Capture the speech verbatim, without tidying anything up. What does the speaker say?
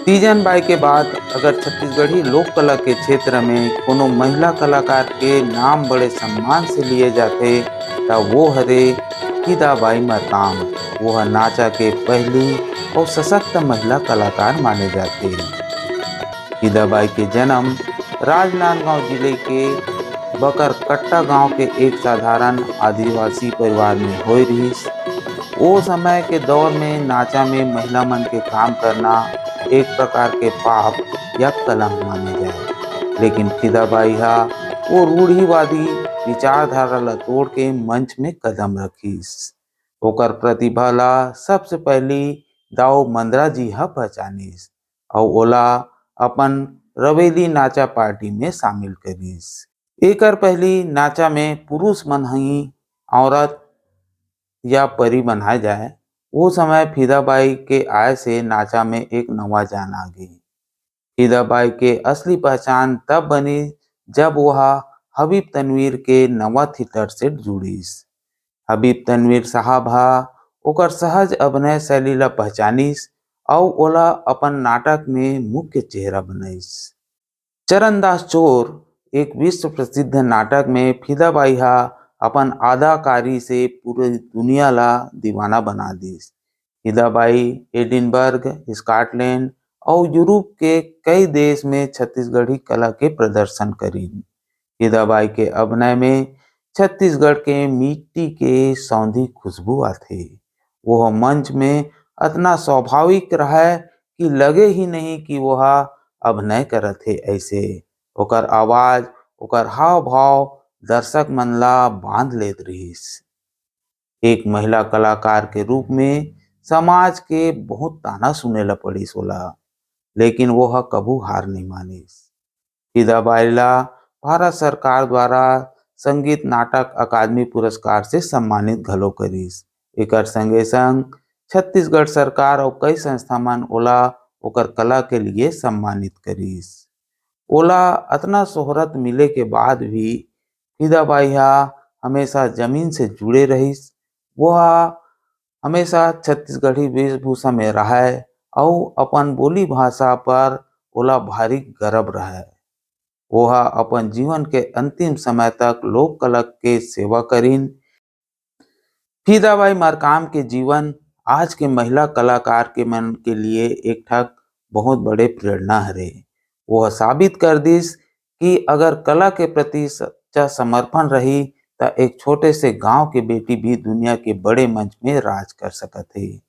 तीजन बाई के बाद अगर छत्तीसगढ़ी लोक कला के क्षेत्र में कोनो महिला कलाकार के नाम बड़े सम्मान से लिए जाथे, त वो हरे फिदा बाई मरकाम। वो ह नाचा के पहली और सशक्त महिला कलाकार माने जाथे। फिदा बाई के जन्म राजनांदगांव जिले के बकरकट्टा गांव के एक साधारण आदिवासी परिवार में होए रहिस। ओ समय के दौर में नाचा में महिला मन के काम करना एक प्रकार के पाप या कलंक माने जाए, लेकिन फिदा बाई हा वो रूढ़िवादी विचारधारा ला तोड़ के मंच में कदम रखिस। ओकर प्रतिभा ला सबसे पहली दाऊ मंदरा जी ह पहचानिस अउ ओला अपन रवेली नाचा पार्टी में शामिल करिस। एकर पहली नाचा में पुरुष मन ही औरत या परी बनाए जाए। वो समय फिदा बाई के आय से नाचा में एक नवा जान आ गई। फिदा बाई के असली पहचान तब बनी जब वह हबीब तनवीर के नवा थिएटर से जुड़िस। हबीब तनवीर साहब हा ओकर सहज अभिनय शैली ला पहचानिस अउ ओला अपन नाटक में मुख्य चेहरा बनाइस। चरणदास चोर एक विश्व प्रसिद्ध नाटक में फिदा बाई हा अपन अदाकारी से पूरी दुनिया ला दीवाना बना दिस। फिदा बाई एडिनबर्ग, स्कॉटलैंड अउ यूरोप के कई देश में छत्तीसगढ़ी कला के प्रदर्शन करिन। फिदा बाई के अभिनय में छत्तीसगढ़ के मिट्टी के सौंधी खुशबू आथे। वो मंच में अतना स्वाभाविक रहय कि लगे ही नहीं कि वो अभिनय करत हे। ऐसे ओकर आवाज, ओकर हाव भाव दर्शक मन ला बांध लेत रहिस। एक महिला कलाकार के रूप में समाज के बहुत ताना सुने ला पड़िस ओला, लेकिन वो ह कभू हार नहीं मानिस। फिदा बाई ला भारत सरकार द्वारा संगीत नाटक अकादमी पुरस्कार से सम्मानित घलो करिस। एकर संगे संग छत्तीसगढ़ सरकार अउ कई संस्था मन ओला ओकर कला के लिए सम्मानित करिस। ओला अतना शोहरत मिले के बाद भी फिदा बाई हा हमेशा जमीन से जुड़े रहिस। वो हा हमेशा छत्तीसगढ़ी वेशभूषा में रहय अउ अपन बोली भाषा पर ओला भारी गर्व रहय। वो हा अपन जीवन के अंतिम समय तक लोक कला के सेवा करिन। फिदा बाई मरकाम के जीवन आज के महिला कलाकार के मन के लिए एक ठक बहुत बड़े प्रेरणा हरे। वो साबित कर दिस कि अगर कला के प्रति सच्चा समर्पण रही, त एक छोटे से गांव के बेटी भी दुनिया के बड़े मंच में राज कर सकत हे।